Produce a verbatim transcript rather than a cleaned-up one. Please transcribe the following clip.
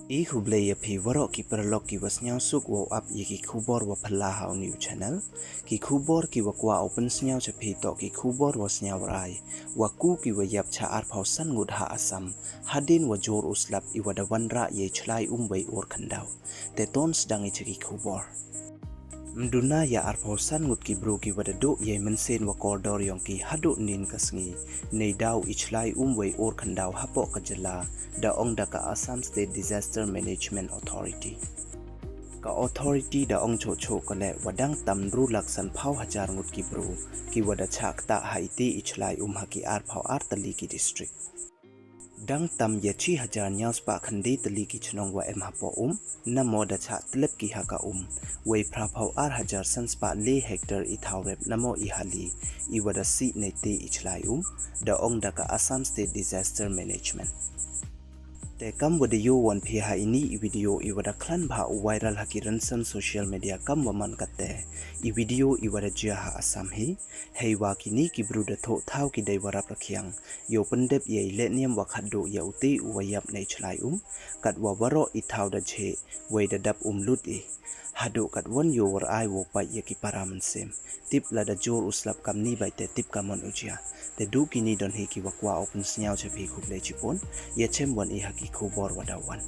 I khublei ya phi waroh ki paralok ki wa sniawsuk wow ap ya ki khubor wa phylla ha u new channel. Ki khubor ki wa kwah u pynsniaw cha phi toh ki khubor wa sniawrai, wa ku ki wa yap cha arphaw san ngut ha Assam, hadien wa jur u slap i wa da wanrah ya i chlai um wei ur khyndaw. Te ton sdang i cha ki khubor. Mduna ya arphaw san ngut ki bru ki wa da duh ya i mynsiem wa kordor yong ki haduh nin ka sngi, nei daw i chlai um wei ur khyndaw hapoh ka jylla, da ong da ka Assam State Disaster Management Authority. Ka authority da ong choh choh ka leh wa dang tam ru lak san phaw hajar ngut ki bru ki wa da chah ktah ha iti i chlai um ha ki arphaw ar tylli ki district. Dang tam ya chi hajar nyaw spah khyndai tylli ki chnong wa em hapoh um, namo da chah tlep ki ha ka um, wei phra phaw ar hajar san spah le hectare i thaw rep namo i hali, i wa da sih nei te i chlai um, da ong da ka Assam State Disaster Management. Te kam wa da yoh wan phi ha ini i video i wa da khlan bha u viral ha ki rynsan social media kam wa man kate, i video i wa da jia ha Assam hi, hei wa kini ki bru da thoh thaw ki dei wa rap rakhiang, yow pyndep ya i lehniam wa khadduh ya uti u wa yap nei chlai um, kat wa waroh i thaw da jheh, wei da dap um lut i. Haduh kat wan yow war ai wow pait ya ki para mynsiem. Tip lada jur u slap kamni bai te tip kamon u jia. Te duh kini don hi ki wa kwah u pynsniaw cha phi, khublei chipon, ya chem wan i ha ki khubor wa daw wan.